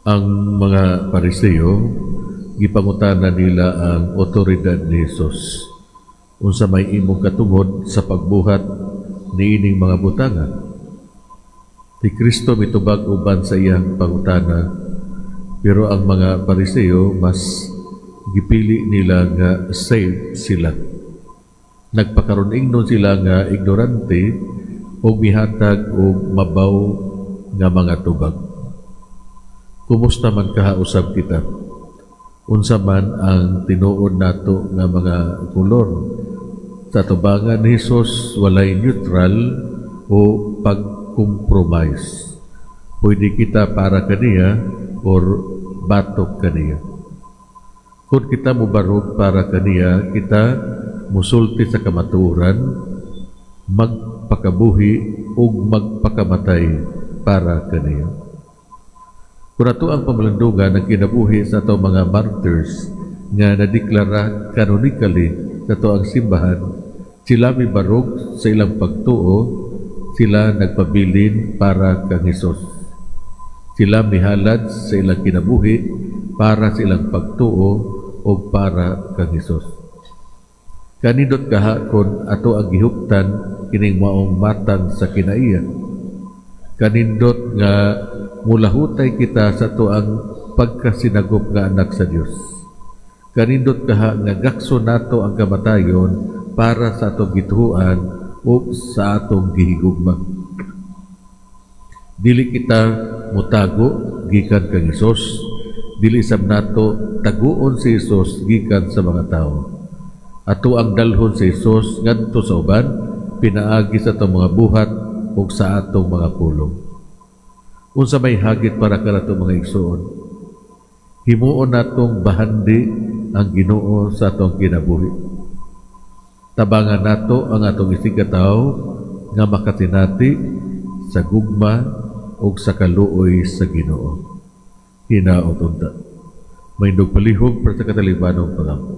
Ang mga Pariseo, gipangutana nila ang otoridad ni Jesus. Unsa may imong katungod sa pagbuhat niining mga butanga? Si Kristo mitubag uban sa iyang pangutana, pero ang mga Pariseo, mas gipili nila nga safe sila. Nagpakaron ingnon sila nga ignorante ug mihatag og mabaw nga mga tubag. Kumusta man kaha usab kita? Unsa man ang tinuod nato nga mga kolor? Sa tubangan ni Jesus, walay neutral o pag-compromise. Pwede kita para kaniya or batok kaniya. Kung kita mobarog para kaniya, kita musulti sa kamatuoran, magpakabuhi ug magpakamatay para kaniya. Kung ato ang pamalandungan ang kinabuhi sa ato mga martyrs nga nadeklara canonically sa ato ang simbahan, sila mibarog sa ilang pagtuo, sila nagpabilin para kang Hesus. Sila mihalad sa ilang kinabuhi para sa ilang pagtuo o para kang Hesus. Kanindot kaha kon ato ang gihuptan kining maong matang sa kinaiya. Kanindot nga mulahutay kita sa ato ang pagkasinagop nga anak sa Dios. Kanindot kaha nga gakso nato ang kamatayon para sa atong gituohan o sa atong gihigugma. Dili kita mutago gikan kang Hesus, dili sab nato taguon si Hesus gikan sa mga tao. Ato ang dalhon si Hesus ngadto sa uban pinaagi sa atong mga buhat ug sa atong mga pulong. Unsa may hagit para kanato, mga igsoon? Himuon natong bahandi ang Ginoo sa atong kinabuhi. Tabangan nato ang atong isigkatawo nga makasinati sa gugma ug sa kaluoy sa Ginoo. Hinaot unta. Mahindog palihog para sa katalibanong pangampo.